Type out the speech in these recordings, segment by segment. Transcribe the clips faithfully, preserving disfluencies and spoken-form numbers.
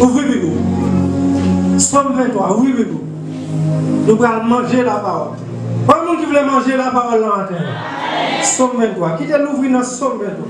Ouvri Bib ou. Sòm venntwa, ouvri Bib ou. Nou pral manje lapawòl. Konbyen moun ki vle manje lapawòl nan maten an? Sòm venntwa. Kite n ouvri nan Sòm venntwa.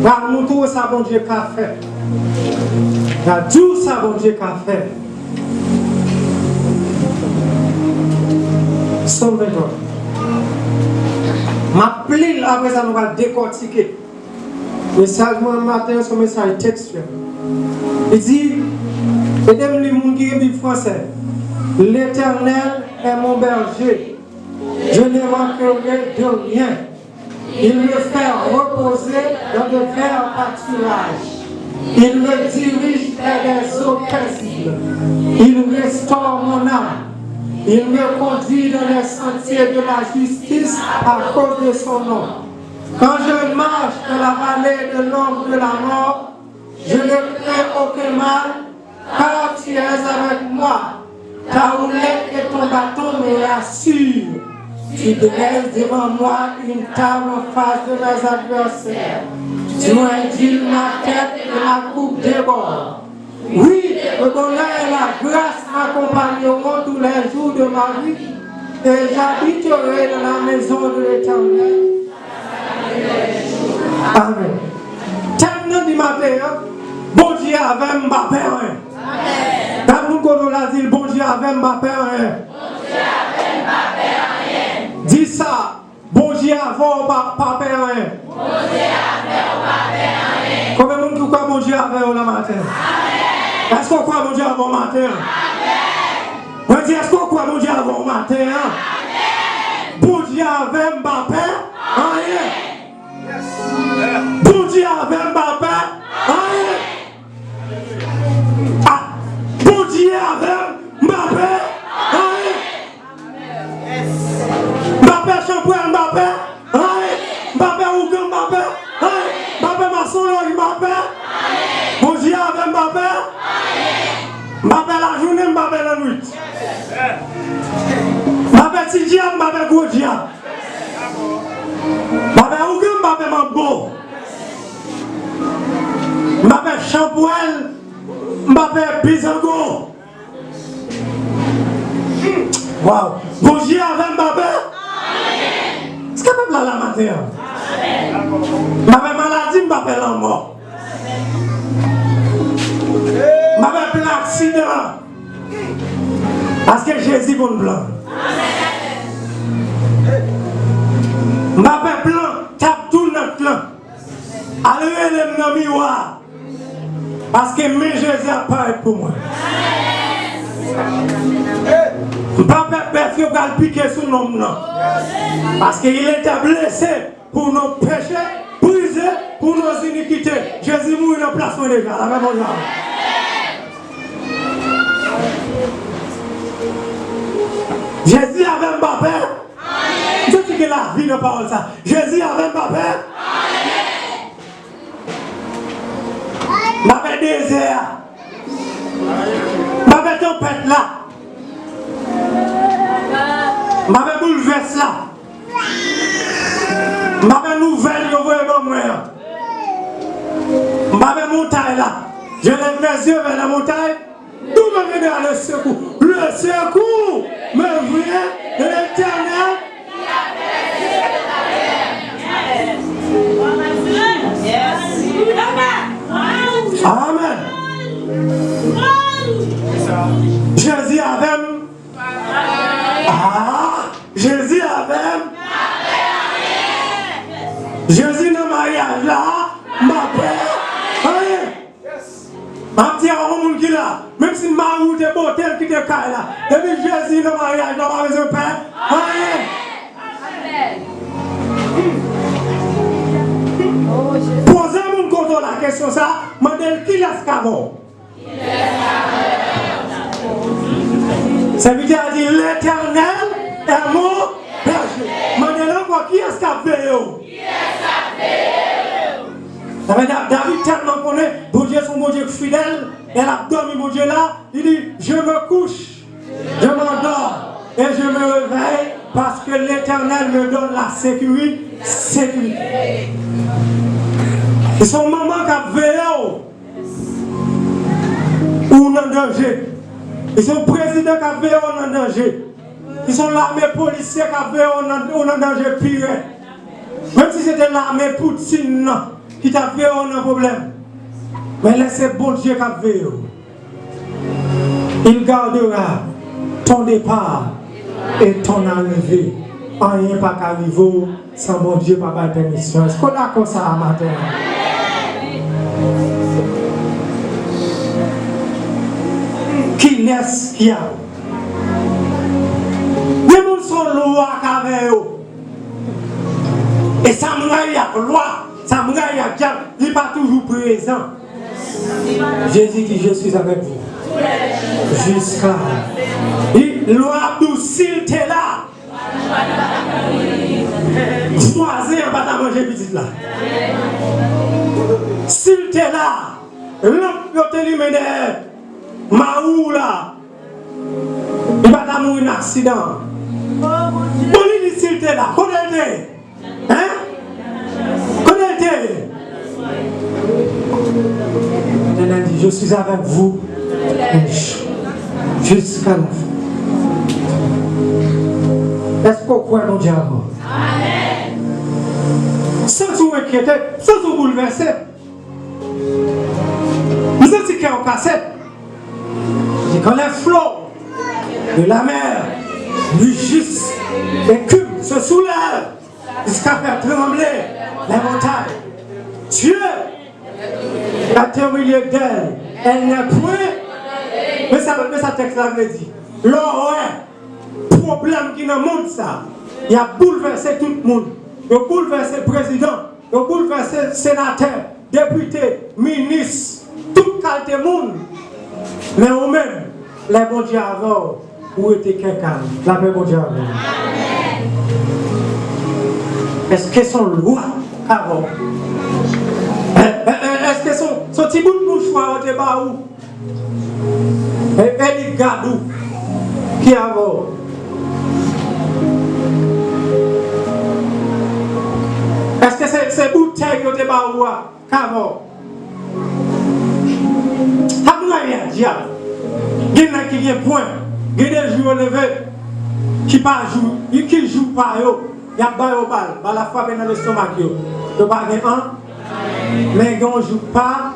Pral montre w sa Bondye ka fè. Pral di w sa Bondye ka fè. Sòm venntwa. M ap li l, apre sa nou pral dekòtike. Mesaj mwen maten an se yon mesaj tekstyèl. Li di, ede m li moun ki gen Bib fransè. L'Éternel est mon berger, je ne manquerai de rien. Il me fait reposer dans de verts pâturages. Il me dirige vers des eaux paisibles. Il restaure mon âme. Il me conduit dans les sentiers de la justice à cause de son nom. Quand je marche dans la vallée de l'ombre de la mort, je ne crains aucun mal, car tu es avec moi. Ta houlette et ton bâton me rassurent. Tu dresses devant moi une table en face de mes adversaires. Tu induis ma tête et ma coupe déborde. Oui, le bonheur et la grâce m'accompagneront tous les jours de ma vie, et j'habiterai dans la maison de l'Éternel. Amen. Tèm nan di maten an, Bondye avè m, m pa pè anyen. Gad moun kote w la, di l, Bondye avè m, m pa pè anyen. Di sa, Bondye avè w, pa, pa pè anyen. Konbyen moun ki kwè Bondye avè yo nan maten an? Èske w kwè Bondye avè w maten an? Mwen di, èske w kwè Bondye avè w maten an? Bondye avè m, m pa pè anyen. Bondye avè m, m pa pè anyen. Ah, Bondye avè m, m pa pè anyen. M pa pè chanpwèl, m pa pè anyen. M pa pè ougan, m pa pè anyen. M pa pè masonlòj, m pa pè. Bondye avè m, m pa pè. M pa pè lajounen, m pa pè lannwit. M pa pè ti dyab, m pa pè gwo dyab. M pa pè ougan, m pa pè manbo. M pa pè chanpwèl, m pa pè bizango. Waw! Bondye avè m, m pa pè. Èske pèp la la maten an? M pa pè maladi, m pa pè lanmò. M pa pè plan aksidan. Paske Jezi konn plan. M pa pè plan, t ap tou nan plan. Al rele m nan miwa. Paske men Jezi ap parèt pou mwen. M pa pè bèf yo pral pike sou non m nan. Paske il était blessé pour nos péchés, brisé pour nos iniquités. Jezi mouri nan plas mwen deja. Lave men w. Jezi avè m, m pa pè. M santi gen lavi nan pawòl sa. Jezi avè m, m pa pè. M pa pè dezè a. M pa pè tanpèt la. M pa pè boulvès la. M pa pè nouvèl yo voye ban mwen an. M pa pè montay la. Je lève mes yeux vers la montagne. D'où me viendra le secours? Le secours me vient de l'Éternel. Amen. Jezi avè m. Ah, Jezi avè m. Jezi nan maryaj la, m pa pè anyen. M ap di a yon moun ki la, menm si mari w te bote l kite kay la, depi Jezi nan maryaj la, w pa bezwen pè anyen. Poze moun kote w la kesyon sa, mande l kilès k avè w. Sèvitè a di, L'Éternel est mon berger. Mande l ankò, kiyès k ap veye w? Sa vle di, David tèlman konnen Bondye se yon Bondye ki fidèl, lè l ap dòmi Bondye la, li di, Je me couche, je m'endors et je me réveille parce que l'Éternel me donne la sécurité. Sécurité. Se yon manman k ap veye w. nan danje. Li se yon prezidan k ap veye w nan danje. Li se yon lame polisye k ap veye w nan, w nan danje pi rèd. Menm si se te lame Poutine nan ki t ap veye w nan pwoblèm. Men lè se Bondye k ap veye w. Il gardera ton départ et ton arrivée. Anyen pa ka rive w san Bondye pa bay pèmisyon. Èske w dakò sa a maten an? Kilès ki a? Gen moun se yon lwa k avè yo. E sa m rayi ak lwa, sa m rayi ak dyab, li pa toujou prezan. Jezi di, "Je suis avec vous." Jiska. Li, lwa ap di w, si l te la, vwazen an pa ta manje pitit la. Si l te la, lanp yo te limen dèyè mari w la, li pa ta mouri nan aksidan. Bon, li di, si l te la, kote l te ye? Hein? Kote l te ye? Letènèl di, "Je suis avec vous jusqu'à la fin." Èske w kwè Bondye avè w? Santi w enkyete, santi w boulvèse. M santi kè w kase. Di, "Quand les flots de la mer mugissent et écument, se soulèvent jusqu'à faire trembler les montagnes. Dieu est au milieu d'elle, elle n'est point." Men sa, men sa tèks la vle di. Lè w wè pwoblèm ki nan mond sa, y ap boulvèse tout moun. Yo boulvèse prezidan, yo boulvèse senatè, depite, minis, tout kalte moun. Men ou menm, lè Bondye avè w, ou rete kè kalm. Lapè Bondye avè w. Èske se yon lwa k avè w? È, è, è, èske se yon, se yon ti bout mouchwa yo te ba ou? E, e li gad ou ki avè w? Èske se, se boutèy yo te ba ou a k avè w? Ap rayi ak dyab. Gen nèg ki gen pwen, gen de jou yo leve, ki pa jou, ki jou pa yo, y ap ba yo bal, bal ap frape nan lestomak yo. Yo pa gen an, Men gen yon jou pa,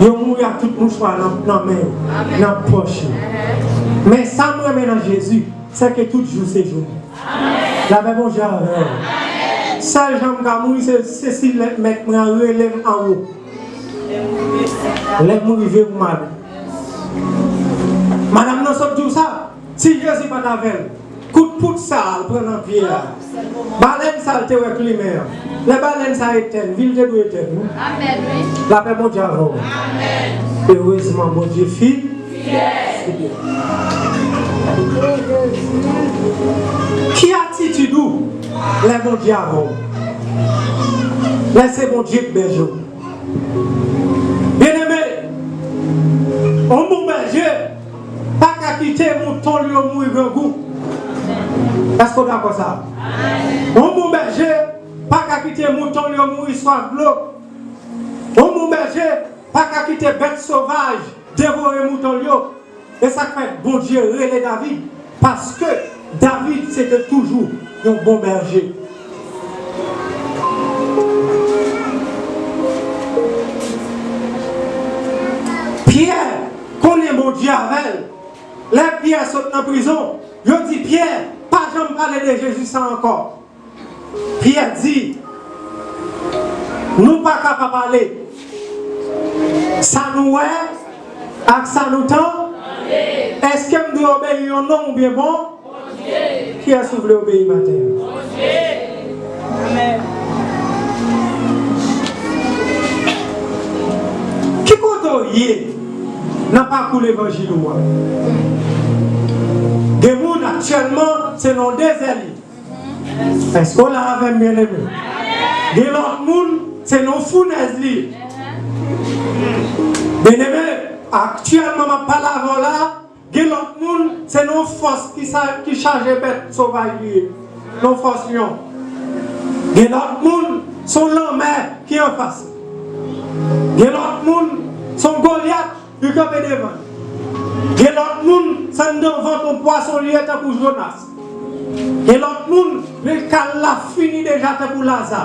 yo mouri ak tout mouchwa nan, nan men yo, nan pòch yo. Men sa m renmen nan Jezi, se ke tout jou se jou. Lapè Bondye avè w. Sèl jan m ka mouri, se, se si lè mèt mwen an rele m anwo. Lè m rive pou m ale. Madanm nan sot di w sa, si Jezi pa t avè l, kout poud sa a l pran nan pye a, balèn sa a l te wè klimen an, lè balèn sa a etèn, vi l te dwe etèn, wi. Lapè Bondye avè w. Erezman, Bondye fidèl. Ki atitid ou lè Bondye avè w? Lè se Bondye k bèje w. Byeneme, yon bon bèje pa ka kite mouton l yo mouri grangou. Èske w dakò sa? Yon bon bèje pa ka kite mouton l yo mouri swaf dlo. Yon bon bèje pa ka kite bèt sovaj devore mouton l yo. E sa k fè Bondye rele David, paske David se te toujou yon bon bèje. Pyè konnen Bondye avè l. Lè Pyè sot nan prizon, yo di Pyè, "Pa janm pale de Jezi sa ankò." Pyè di, "Nou pa ka pa pale sa nou wè ak sa nou tande. Èske m dwe obeyi yon nonm oubyen bon?" Kiyès ou vle obeyi maten an? Ki kote w ye nan pakou levanjil ou a? Gen moun aktyèlman se nan dezè li. Èske w la avè m, byeneme? Gen lòt moun, se nan founèz li ye. Byeneme, aktyèlman m ap pale avè w la, gen lòt moun, se nan fòs ki sa, ki chaje bèt sovaj li ye. Nan fòs lyon. Gen lòt moun, se yon lanmè ki anfas li. Gen lòt moun, Se yon Golyat ki kanpe devan l. Gen lòt moun, se anndan vant yon pwason li ye tankou Jonas. Gen lòt moun, men kal la fini deja tankou Laza.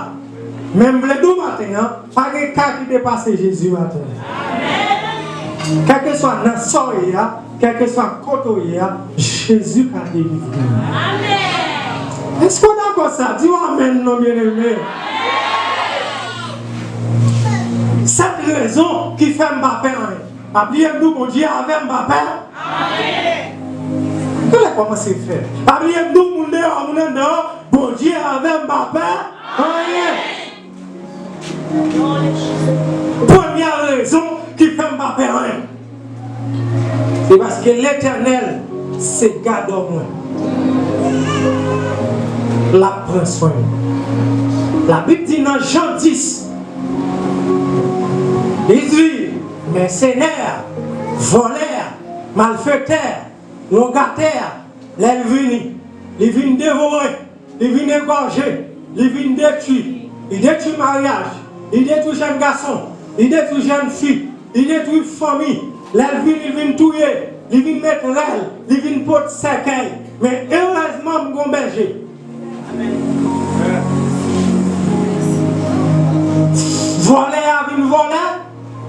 Men m vle di w maten an, pa gen ka ki depase Jezi maten an. Kèlkeswa nan sa w ye a, kèlkeswa kote w ye a, Jezi ka delivre w. Èske w dakò sa? Di w amèn non, byeneme. Sèt rezon ki fè m pa pè anyen. Pa bliye m di w Bondye avè m, m pa pè anyen. Gade kòmanse fè. Pa bliye m di w moun deyò, moun anndan, Bondye avè m, m pa pè anyen. Premyè rezon ki fè m pa pè anyen, se paske Letènèl se gadò mwen. L ap pran swen m. Labib di nan Jan dis, li di, mèsenè a, vòlè a, malfektè a, wongatè a, lè l vini, li vin devore, li vin egòje, li vin detwi, li detwi maryaj, li detwi jèn gason, li detwi jèn fi, li detwi fanmi. Lè l vini, li vin touye, li vin met rèl, li vin pot sèkèy. Men erezman, m gon bèje. Vòlè a vin vòlè,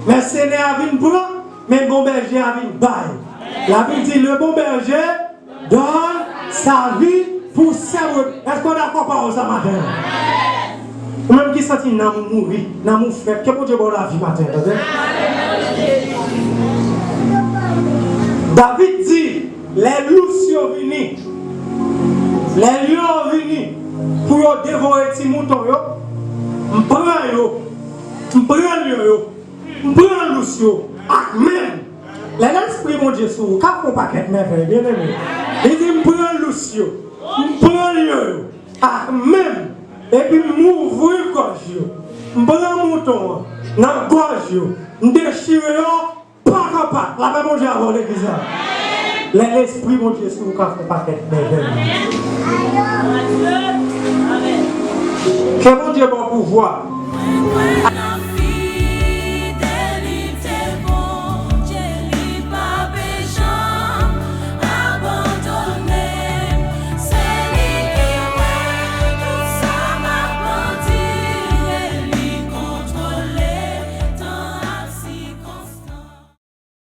mèsenè a vin pran, men bon bèje a vin bay. Labib di, le bon berger donne sa vie pour ses brebis. Èske w dakò pawòl sa maten an? Ou menm ki santi nanm ou mouri, nanm ou frèt, ke Bondye ba w lavi maten an, tande? David di, lè lous yo vini, lè lyon yo vini pou yo devore ti mouton yo, m pran yo, m pran lyon yo. M pran lous yo ak men m. Lè Lespri Bondye sou ou, ka fè yon pakèt mèvèy, byeneme. Li di, m pran lous yo, m pran lyon yo ak men m, epi m ouvri gòj yo. M pran mouton an nan gòj yo, m dechire yo pak an pak. Lapè Bondye avè w, legliz la. Lè Lespri Bondye sou ou, ka fè yon pakèt mèvèy. Ke Bondye ba w pouvwa.